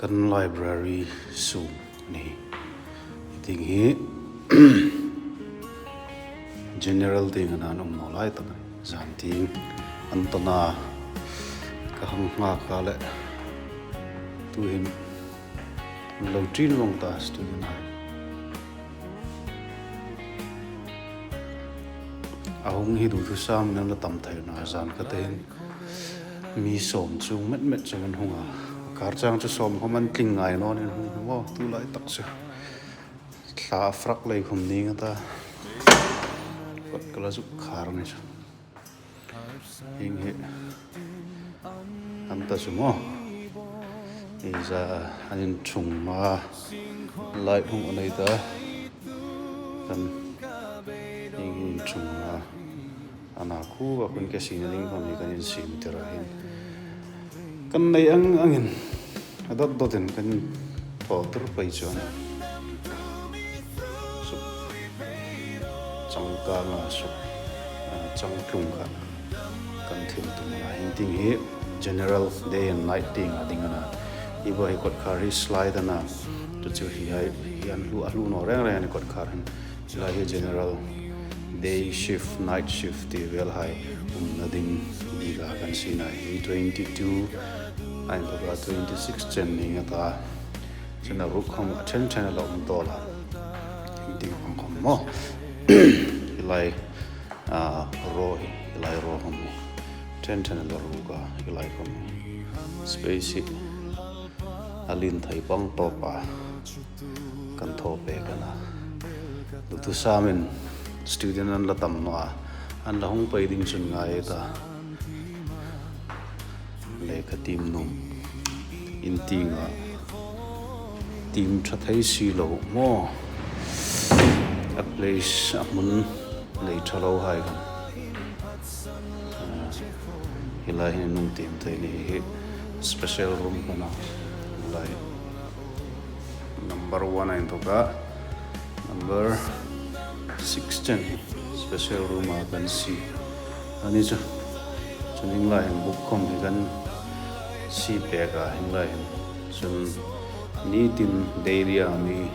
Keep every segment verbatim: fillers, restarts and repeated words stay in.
Kan library sung ni. Tieng hi general tieng an um naw lai tak. Zan tieng an tawna ka hang nghak a le. Tuhin lo ṭin vong ta student hai. A hung hi duthusam nan la tam thei naw zan ka tein. Mi sawm chung met met chu an hung a. Kar chang chu sawm khawm an tling ngai naw nih hung hi maw, tu lai tak chu. Thla frak lei khum ning a ta. Kot ka la zuk khar ni chu. Hieng hi. An ta chu maw. Ei za an inchung a. Light hung a nei ta. Kan hieng hi inchung a. Ana khu a khun ke sina ding khom hi kan insiem tir a hin. Kan nei ang angin a dot dotin kan thaw tur pei chuan. Suk changkanga suk, a, changtlung kha kan thil tum a. Hieng tieng hi general day and night tieng a ding a na. Hi bo hi kotkhar hi slide a na. Chu chu hi hai, hi an hlu, a hlu naw reng reng a ni kotkhar hin. Chu lai hi general day shift, night shift ti vel hai umna ding bik a kan sina hi twenty-two, a inthawka twenty-six chen ni nga ta. Chun a ruk khom a ṭhen ṭhen a la um tawl a. Hieng tieng ang khom maw. Hi lai, a, row hi, hi lai row khom hi. Ṭhen ṭhen a la ruk a, hi lai khom hi. Space hi a lien thei pang tawp a. Kan thaw pek a na. Duthusam in student an la tam naw a. An la hung pei ding chun ngai ta. Lekha tiem nuom. In tieng a. Tiem ṭha thei si lo maw. A place a hmun nei ṭha lo hai khan. Ah, hi lai hin hung tiem thei ni hi special room ka na. Lai. Number one a inthawka number six chen hi special room a kan sie a ni chu. Chun hieng lai hin book khom hi kan sie pek a hieng lai hin. Chun nitin daily a mi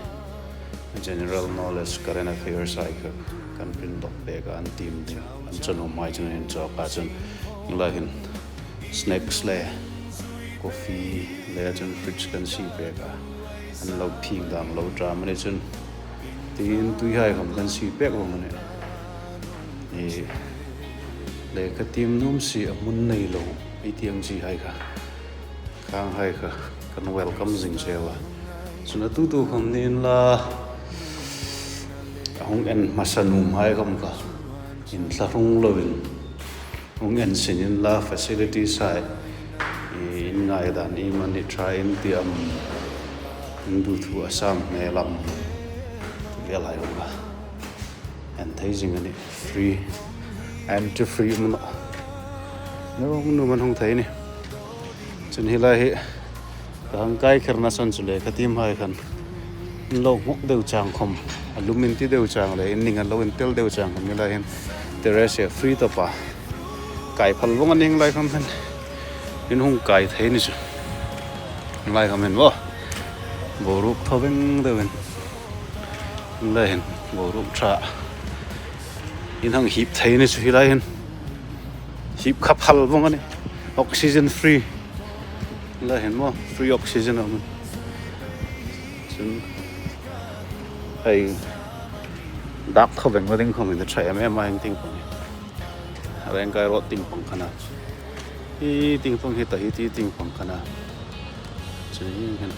general knowledge, current affairs hai kha kan print dawk pek a, an tiem ding. An chun um hai chun hin chawk a chun hieng lai hin snacks le coffee le chun fruits kan sie pek a. An lo phing dam lo ṭha a ni chun tin tui hai khom kan sie pek vong a nih. Lekha tiem nuom si a hmun nei lo ei tieng chi hai kha. Khang hai kha kan welcome zing cheu a. Chun a tu tu khom ni inla a hung en hmasa nuom hai khom kha inthlahrung lovin hung en sin inla facilities hai, i, in ngai dan i mani try in ti am, in duthusam hmel am vel hai khom kha en thei zing a nih. Free, entry free um naw. Nuom nuom an hung thei a nih. Chun hi lai hi ka hang kai kherna san chu lekha tiem hai khan in lo nghawk deu chang khom, a lum in ti deu chang le in ning an lo in tel deu chang khom hi lai hin terrace free tawp a kai phal vong a ni hieng lai khom hin. In hung kai thei ni chu. Hieng lai khom hin bo. Boruok thaw veng deuin. Hieng lai hin boruok ṭha. In hang hip thei ni chu hi lai hin. Hip kha phal vong a nih. Oxygen free. Hieng lai hin maw, free oxygen a um. Chun hei dak thaw veng lo ding khom hin ṭha em em a hieng tieng pang. Rengkai road tieng pang kha na. Hi tieng pang hi ta hi ti tieng pang kha na. Chun hieng hin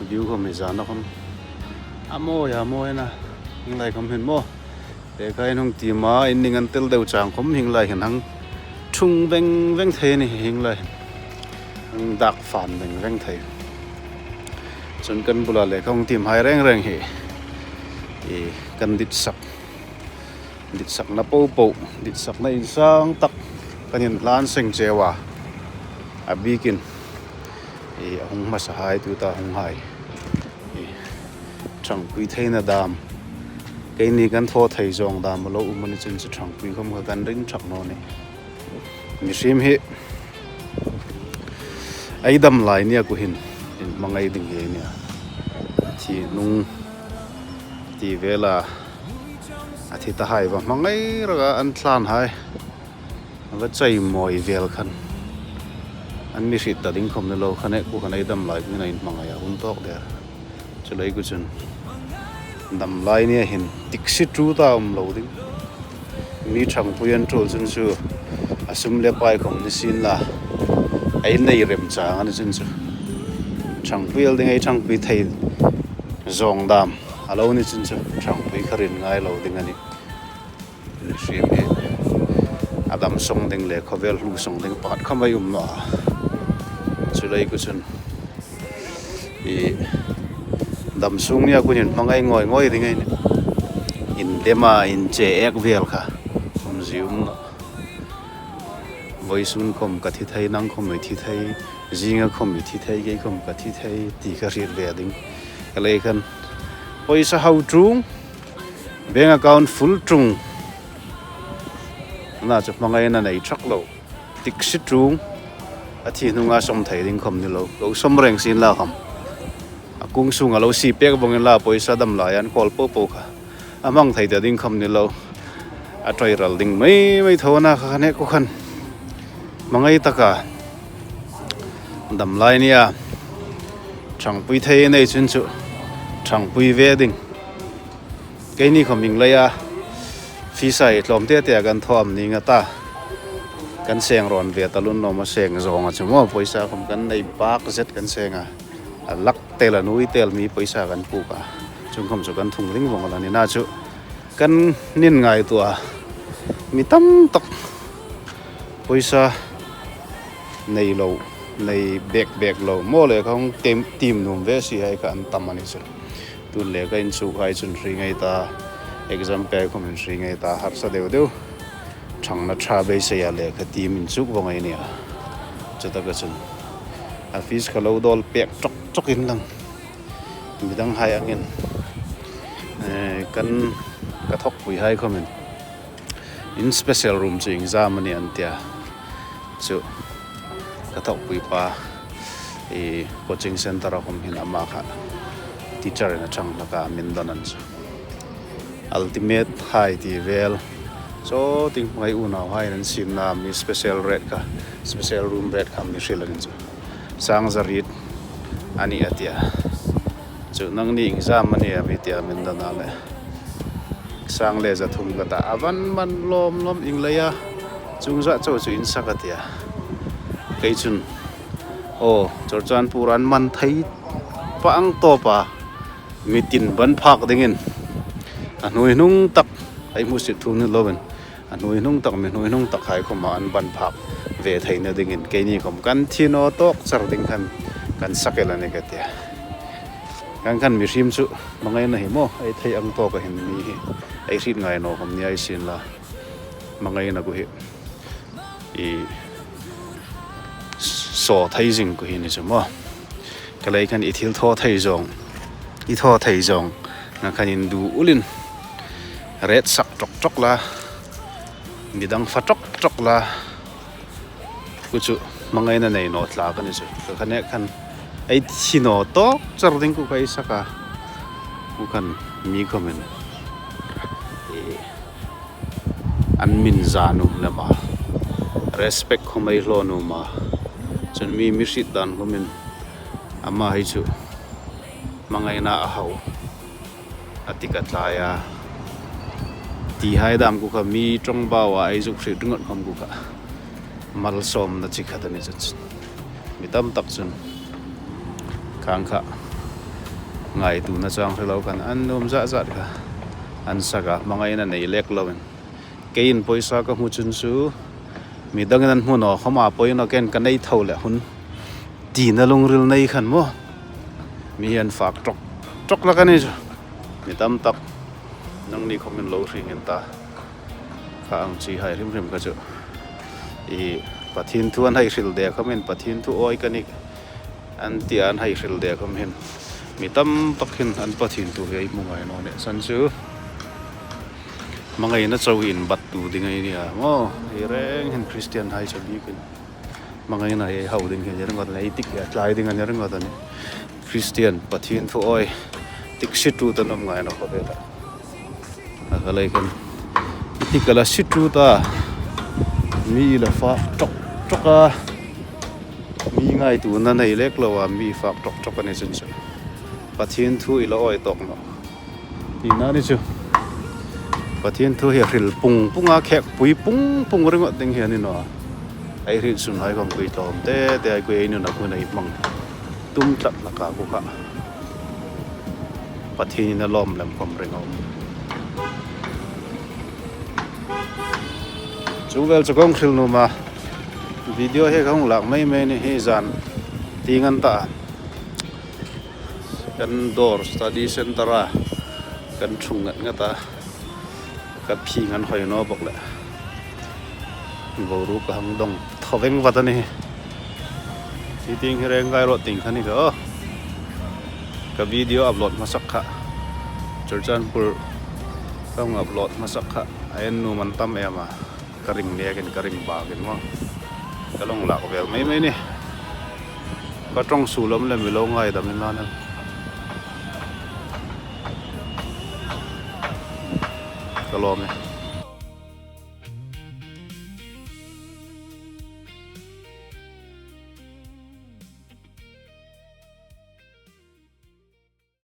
view khom hi zana khom a mawi a mawi a na. Hieng lai khom hin maw. Lekha in hung tiem a, in ning an tel deu chang khom hieng lai hin hang ṭhung veng veng thei a nih hieng lai hin. Hang dak fan veng veng thei. Chun kan bula lekha hung tiem hai reng reng hi. I kan ditsak. Ditsakna popo, ditsakna insang tak kan inhlan seng cheu a. A bikin, i, a hung hmasa hai tuta hung hai. I, ṭhangpui theina dam. Keini kan thaw thei zawng dam a lo um a ni chun chu ṭhangpui khom kha kan ring ṭhak naw ni. Mihriem hi ei dam lai nia ku hin, in hmangai ding hi a nih a. Thi hnung ti vela a thi tahai va hmangai raka an thlan hai va chei mawi vel khan an mi hriet ta ding khawm ni lo kha ne, ku khan ei dam lai khin a inhmangai a hun tawk der. Chu lei ku chun dam lai nia hin tiksi tu ta um lo ding. Mi ṭhangpui an tul chun chu a sum le pai khawm ni sin la, ei nei rem chang a ni chun chu ṭhangpui el ding, ei ṭhangpui thei zawng dam a lo ni chun chu ṭhangpui kha rin ngai lo ding a nih. Hrim hi a dam sawng ding le khawvel hlu sawng ding pakhat khawm ei um naw a. Chu lei ku chun i dam sung nia kun inhmangai ngawi ngawi ding ei nih. Indema inche ek vel kha um zie um naw. Vawisun khawm ka thi thei, nang khawm i thi thei, zinga khawm i thi thei, kei khawm ka thi thei ti ka hriet ve ding. Ka lei khan pawisa hau ṭung, bank account full ṭung. Ana chu hmangaina nei ṭhak lo, tiksi ṭung, a thi hnunga sawm thei ding khawm ni lo, lo sawm reng sin la khawm. A kung sunga lo si pek vawng inla pawisa dam lai an khawl po po kha a hmang thei ta ding khawm ni lo. A ṭoi ral ding mai mai tho ana kha ne ku khan hmangai taka dam lai nia. Ṭhangpui thei nei chun chu ṭhangpui ve ding. Keini khawm ieng leia fees-a i tlawm te te kan thaw am ning a ta. Kan seng rawn ve ta lun lawm a, seng zawnga chu maw pawisa khawm kan nei bak zet kan seng a. A lak tel a nuoi tel mi pawisa kan puk a. Chung khawm chu kan thung ring vawng a la ni na chu kan nin ngaituo a. Mi tam tak pawisa nei lo, nei bek bek lo maw le kha hung tem, tim nuom ve si hai kha an tam a ni chu. Tun le ka inchuk hai chun hri ngai ta, exam pek khawm in hri ngai ta, harsa deu deu. Ṭhangna ṭha beiseia le kha tim inchuk vawng ei nia. Chutaka chun a fees kha lo dawl pek ṭawk ṭawk inlang. Midang hai angin, eh, kan, ka thawkpui hai khawmin in special room chu exam a ni an tia. Chu ka thawkpui pa i coaching center-a khawm hin ama kha teacher-in a ṭhang hlak a, min don an chu. Ultimate hai ti vel. Saw ting ngai unau hai an sin na mi special rate kha, special room rate kha mi hril an chu. Sang zariet a ni a tia. Chu nangni exam a ni a mi tia min don a le. Sang le za thum ka ta a, van man lawm lawm ieng leia chung zah chau chu in sak a tia. Kei chun, aw, Churachandpur an man thei pa ang tawpa mi tin ban phak dingin a hnuoi hnung tak, ei hmusit thu ni lovin, a hnuoi hnung tak, mi hnuoi hnung tak hai khawma an ban phak ve theina dingin keini khawm kan thi naw tawk char ding khan kan sak el a ni ka tia. Kan khan mihriem chu hmangaina hi maw, ei thei ang tawka hin mi hi ei hriet ngai naw khawm ni ei sin la. Hmangaina ku hi i saw thei zing ku hi ni chu maw. Ka lei khan i thil thaw thei zawng, i thaw thei zawng na khan indu ulin, ret sak ṭawk ṭawk la, midang fa ṭawk ṭawk la, ku chu hmangaina nei naw tlak a ni chu. Ka khan e khan ei thi naw tawk char ding ku ka ei sak a. Ku khan mi comment i an min za nuom lem a, respect khawm ei hlaw nuom a. Chun mi mi hriet dan khawmin ama hai chu hmangaina a hau a ti ka tlai a. Ti hai dam ku kha mi ṭawngbau a ei zuk hriet ringawt khawm ku kha malsawmna chi khat a ni chu. Mi tam tak chun khang kha ngaituona chang hre lo khan an nuom zat zat kha an sak a, hmangaina nei lek lovin. Keiin pawisa ka hmu chun chu midangin an hmu naw khawma pawisa keiin ka nei tho leh hun tina lungril nei khan maw, mi hi an fak ṭawk ṭawk hlak a ni chu. Mi tam tak nangni khawmin lo hre ngei ta. Kha ang chi hai hrim hrim kha chu i Pathien thu an hai hril de khawmin Pathien thu awi ka nih an ti a, an hai hril de khawm hin mi tam tak hin an Pathien thu hi ei hmu ngai naw nih san chu. Hmangaina chau inbattu ding ei nia maw, ei reng hin Christian hai chu bikin Hmangaina hi hau ding hi a ni ringawt a nih, ei tik hi a tlai ding a ni ringawt a nih. Christian, Pathien thu awi, tik si tu ta nawm ngai naw khawp el a. A ka lei khan. Ei tik a la si tu ta. Mi la fak ṭawk ṭawk a. Mi ngaituona nei lek lo a, mi fak ṭawk ṭawk a ni chun chu. Pathien thu i la awi tawk naw. Tina ni chu. Pathien thu hi hril pung pung a, khekpui pung pung ringawt ding hi a ni naw a. Ei hriet sunhai khawm kha tlawm te te, ei kha ei nuna hmun ei hmang tum tlat hlak a, kha Pathienin a lawm lem khawm ring a um. Chu vel chu ka hung hril nuom a. Video hi ka hung lak mei mei ni hi zan tieng an ta. Kan dawr study center a kan ṭhung ngat ngat a, kan phi ngan hoi naw bawk le. Boruok ka hang dawng thaw veng vat a nih. Hi tieng hi reng ngai rawh tieng kha ni kha. Ka video upload hmasa kha, Churachandpur ka hung upload hmasa kha, a en nuom an tam em a. Ka ring nekin, ka ring bakin maw, ka lo hung lak vel mei mei ni. Ka ṭawng suol lem lem mi lo ngaidam inla. Ka lawm e.